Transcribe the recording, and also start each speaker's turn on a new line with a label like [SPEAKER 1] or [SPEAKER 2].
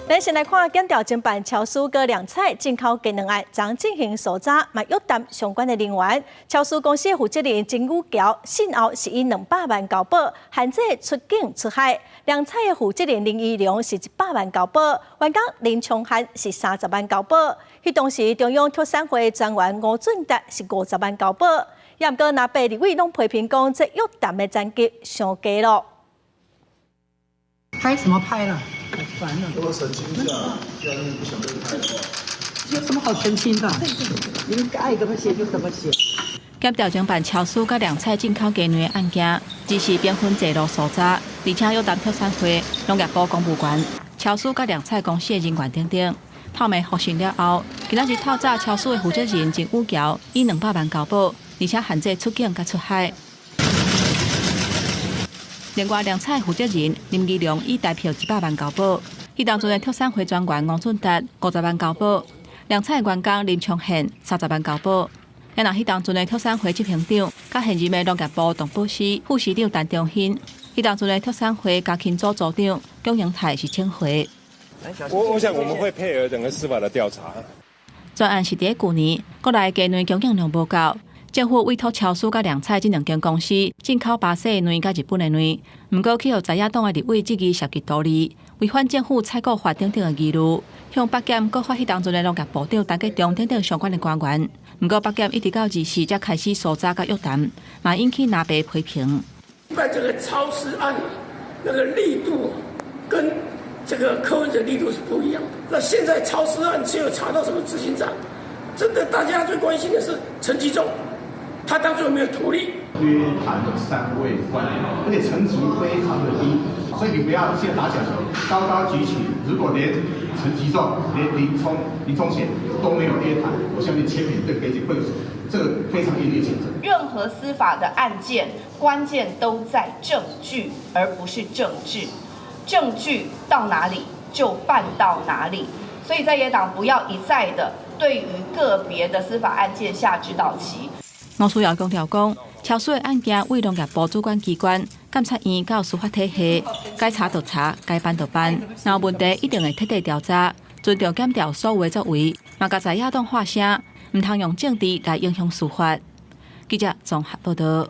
[SPEAKER 1] 咱先來看檢調偵辦超市佮涼菜進口雞卵案，昨進行搜查，嘛約談相關的人員。超市公司負責人曾宇橋，訊後是以200萬交保，限制出境出海。涼菜的負責人林怡良是100萬交保，員工林昌漢是30萬交保。彼當時中央畜產會專員吳俊達是50萬交保。也毋過，藍白立委攏批評講，這約談的層級傷低囉。
[SPEAKER 2] 拍什麼拍啦？好煩啊！
[SPEAKER 3] 我澄清一下，既然你不想被拍的話，
[SPEAKER 2] 有什麼好澄清的？你們愛怎麼寫就怎麼寫。
[SPEAKER 4] 檢調偵辦超市佮涼菜進口雞卵的案件，只是兵分多路搜查，而且約談畜產會、農業部公務員、超市佮涼菜公司的人員等等。透明獲信了後，今仔日透早超市的負責人曾宇橋以200萬交保，而且限制出境佮出海。另外，涼菜負責人林義良以台票100萬交保，彼當陣的畜產會專員吳俊達50萬交保，涼菜員工林昌憲30萬交保。也若彼當陣的畜產會執行長，佮現任的農業部動保司副司長陳中興，彼當陣的畜產會家禽組組長蔣英泰是請回。
[SPEAKER 5] 我想我們會配合整個司法的調查。
[SPEAKER 4] 專案是佇舊年國內雞卵供應量無夠，政府委託超市佮涼菜這兩間公司進口巴西的卵佮日本的卵，毋過去予在野黨的立委質疑涉及圖利，違反政府採購法等等的疑慮，向北檢告發彼當陣的農業部長陳吉仲等等相關的官員。毋過北檢一直到24才開始搜查佮約談，嘛引起藍白批評。
[SPEAKER 6] 辦這個超市案，那個力度跟這個柯文哲力度是不一樣的。那現在超市案只有查到什麼執行長，真的大家最關心的是陳吉仲。他當初有沒有圖利？
[SPEAKER 3] 約談了三位官員，而且層級非常的低，所以你不要現在打假球，高高舉起。如果連陳吉仲、連林聰賢都沒有約談，我相信千民對北檢會有這個非常嚴厲譴責。
[SPEAKER 7] 任何司法的案件，關鍵都在證據，而不是政治。證據到哪裡就辦到哪裡，所以在野黨不要一再的對於個別的司法案件下指導棋。
[SPEAKER 4] 吳思瑤強調講，超市的案件為農業部主管機關、檢察院佮司法體系，該查就查，該辦就辦，若有問題一定會徹底調查，尊重檢調所有的作為，嘛共在野黨喊聲，毋通用政治來影響司法。記者綜合報道。